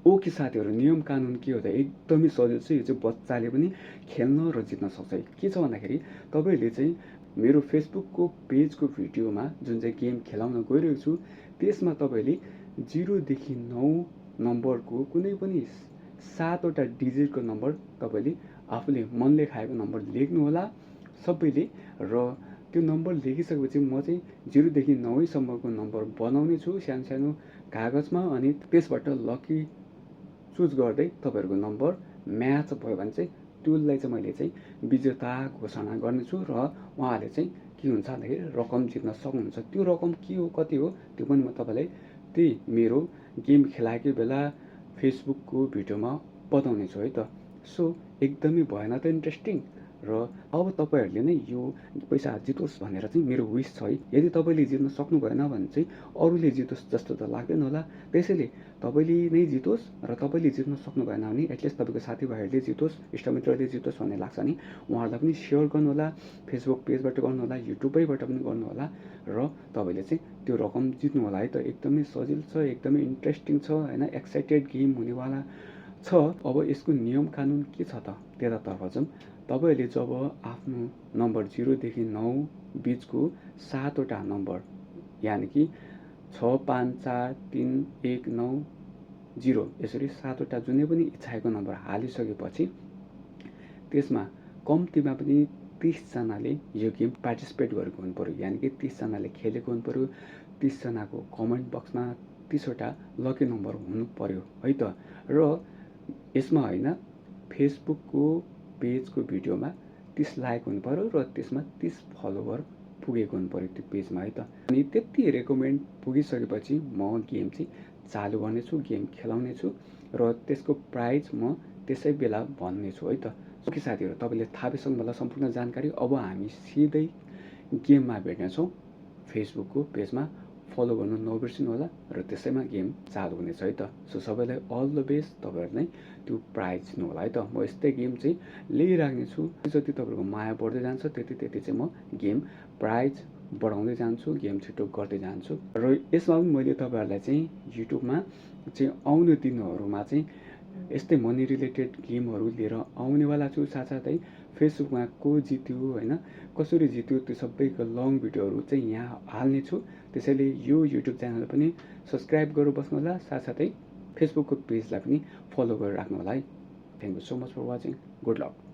Okay साथीहरू, नियम कानुन के हो त एकदमै सजिलो छ। यो चाहिँ बच्चाले पनि खेल्न र जित्न सक्छ। के छ भन्दाखेरि तपाईँहरूले चाहिँ मेरो फेसबुकको पेजको भिडियोमा जुन चाहिँ गेम खेलाउन गइरहेको छु त्यसमा तपाईँले 0 देखि 9 नम्बरको कुनै पनि 7वटा डिजिटको नम्बर तपाईँले आफूले मनले खाएको नम्बर लेख्नुहोला सबैले। र त्यो नम्बर लेखिसकेपछि म चाहिँ 0 देखि 9 सम्मको नम्बर बनाउने छु सानो सानो कागजमा, अनि त्यसबाट लकी चुज गर्दै तपाईँहरूको नम्बर म्याच भयो भने चाहिँ त्यसलाई चाहिँ मैले चाहिँ विजेता घोषणा गर्नेछु र उहाँले चाहिँ के हुन्छ भन्दाखेरि रकम जित्न सक्नुहुन्छ। त्यो रकम के हो कति हो त्यो पनि म तपाईँलाई त्यही मेरो गेम खेलाएकै बेला फेसबुकको भिडियोमा बताउने छु है त। सो एकदमै भएन त इन्ट्रेस्टिङ। र अब तपाईँहरूले नै यो पैसा जितोस् भनेर चाहिँ मेरो विस छ है। यदि तपाईँले जित्न सक्नु भएन भने चाहिँ अरूले जितोस् जस्तो त लाग्दैन होला। त्यसैले तपाईँले नै जितोस् र तपाईँले जित्न सक्नु भएन भने एटलिस्ट तपाईँको साथीभाइहरूले जितोस्, इष्टमित्रले जितोस् भन्ने लाग्छ नि उहाँहरूलाई पनि सेयर गर्नुहोला, फेसबुक पेजबाट गर्नुहोला, युट्युबैबाट पनि गर्नुहोला र तपाईँले चाहिँ त्यो रकम जित्नु होला है त। एकदमै सजिलो छ, एकदमै इन्ट्रेस्टिङ छ होइन, एक्साइटेड गेम हुनेवाला छ। अब यसको नियम कानुन के छ त त्यतातर्फ जाउँ। तपाईँहरूले जब आफ्नो नम्बर 0 देखि 9 बिचको 7वटा नम्बर यानि कि 6, 5, 4, 3, 1, 9, 0 यसरी 7वटा जुनै पनि इच्छाएको नम्बर हालिसकेपछि त्यसमा कम्तीमा पनि 30 जनाले यो गेम पार्टिसिपेट गरेको हुनु पर्यो। यानि कि 30 जनाले खेलेको हुनु पर्यो। 30 जनाको कमेन्ट बक्समा 30वटा लकी नम्बर हुनु पर्यो है त। र यसमा होइन फेसबुकको पेजको भिडियोमा 30 लाइक हुनु पर्यो र त्यसमा 30 फलोवर पुगेको हुनु पर्यो त्यो पेजमा है त। अनि त्यति रेकमेन्ड पुगिसकेपछि म गेम चाहिँ चालु गर्नेछु, गेम खेलाउनेछु र त्यसको प्राइज म त्यसै बेला भन्नेछु है त। ओके साथीहरू, तपाईँले थाहा पाइसक्नु होला सम्पूर्ण जानकारी। अब हामी सिधै गेममा भेट्नेछौँ। फेसबुकको पेजमा फलो गर्नु नबिर्सिनु होला र त्यसैमा गेम चालु हुनेछ है त। सो सबैलाई अल द बेस्ट, तपाईँहरूलाई त्यो प्राइज जित्नु होला है त। म यस्तै गेम चाहिँ ल्याइराख्नेछु। जति तपाईँहरूको माया बढ्दै जान्छ त्यति चाहिँ म गेम प्राइज बढाउँदै जान्छु, गेम छिटो गर्दै जान्छु। र यसमा पनि मैले तपाईँहरूलाई चाहिँ युट्युबमा चाहिँ आउने दिनहरूमा चाहिँ यस्तै मनी रिलेटेड गेमहरू लिएर आउनेवाला छु। साथसाथै फेसबुकमा को जित्यो होइन, कसरी जित्यो त्यो सबैको लङ भिडियोहरू चाहिँ यहाँ हाल्नेछु। त्यसैले यो युट्युब च्यानल पनि सब्सक्राइब गरेर बस्नु होला, साथसाथै फेसबुकको पेजलाई पनि फलो गरेर राख्नु होला है। Thank you so much for watching. Good lock.